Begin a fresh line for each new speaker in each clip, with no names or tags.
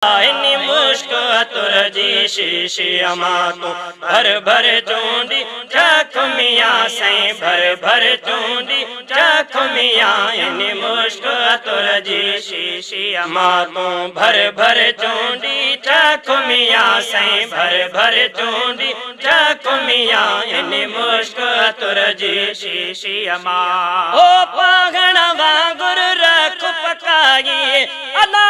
اني مشڪ عطر جي شيشي مان تون ڀر ڀر چونڊي چک ميان سائين ڀر ڀر چونڊي چک ميان اني مشڪ عطر جي شيشي مان تون ڀر ڀر چونڊي چک ميان سائين ڀر ڀر چونڊي چک ميان اني مشڪ عطر جي شيشي مان او پاهڻ وانگر رک پڪائي الا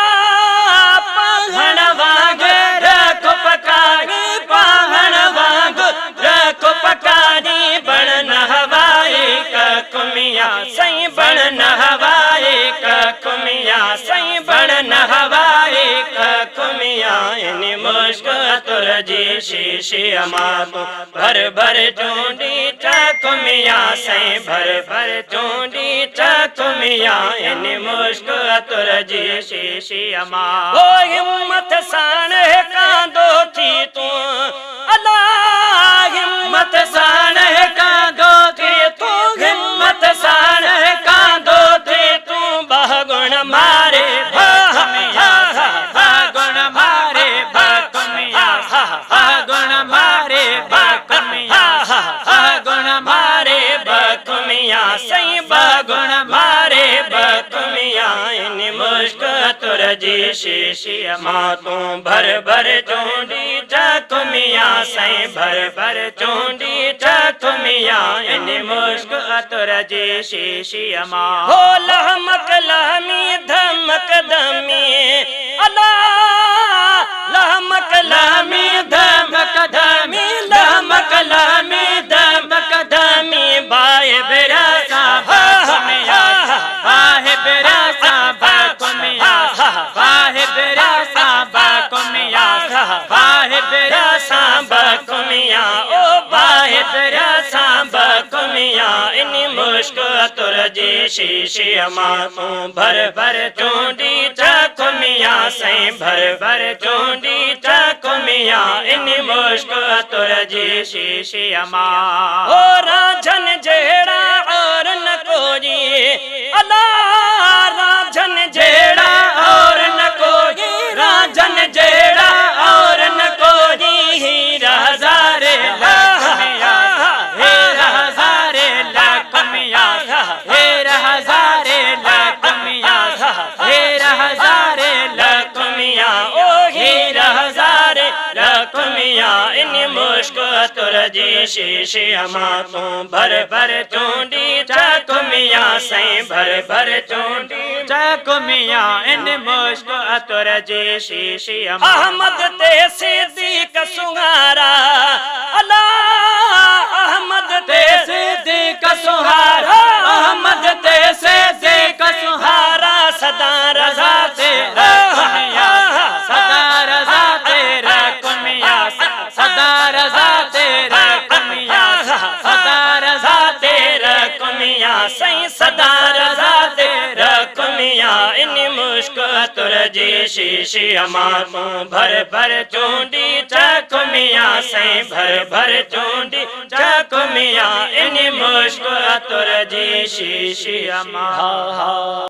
پاهڻ وانگر رک پڪاري پاهڻ وانگر رک پڪاري بڻ نه هوائي ڪک ميان سائين بڻ نه هوائي ڪک ميان سائين بڻ نه هوائي ڪک ميان ان مشڪ عطر جي شيشي مان تون ڀر ڀر چونڊي چک ميان سائين ڀر ڀر چونڊي چک ميان ان مشڪ عطر جي شيشي مان. او همت ساڻ هيڪاندو ٿي تون الا همت ساڻ هيڪاندو ٿي تون همت ساڻ هيڪاندو ٿي تون ٻهڳڻ ماري ٻه ميان سائين ٻهڳڻ ماري ٻه ميان ٻهڳڻ ماري ٻه ميان ٻهڳڻ ماري ٻه ميان سائين ٻهڳڻ ماري ٻه ميان ان مشڪ عطر جي شيشي مان تون ڀر ڀر چونڊي چک ميان سائين ڀر ڀر چونڊي چک ميان ان مشڪ عطر جي شيشي مان. هو لهمڪ لهمي ڌمڪ ڌمي الا لهمڪ لهمي ڌمڪ ڌمي لهمڪ لهمي ڌمڪ ڌمي باهه برسا باک ميان باهه برسا باک ميان باهه برسا باک ميان باهه برسا باک ميان او باهه برسا باک ميان اني مشڪ عطر جي شيشي مان تون ڀر ڀر چونڊي چک ميان سائين ڀر ڀر چونڊي چک ميان اني مشڪ عطر جي شيشي مان. او رانجهن جهڙا اور نه ڪوئي الا رانجهن جهڙا اور نه ڪوئي رانجهن جهڙا اور نه ڪوئي هير هزارين لک ميان هير هزارين لک ميان هير هزارين لک ميان هير هزارين لک ميان او هير هزارين لک ميان ان مشڪ عطر جي شيشي مان تون ڀر ڀر چونڊي چک ميان سائين ڀر ڀر چونڊي چک ميان ان مشڪ عطر جي شيشي مان. احمد تي صديق سونهارا الا احمد تي صديق سونهارا احمد تي صديق سونهارا سدا رضا تي رک ميان سدا رضا تي رک ميان سدا رضا تي رک ميان سدا رضا تي رک ميان سائين سدا رضا تي رک ميان ان مشڪ عطر جي شيشي مان تون ڀر ڀر چونڊي چک ميان سائين ڀر ڀر چونڊي چک ميان ان مشڪ عطر جي شيشي مان.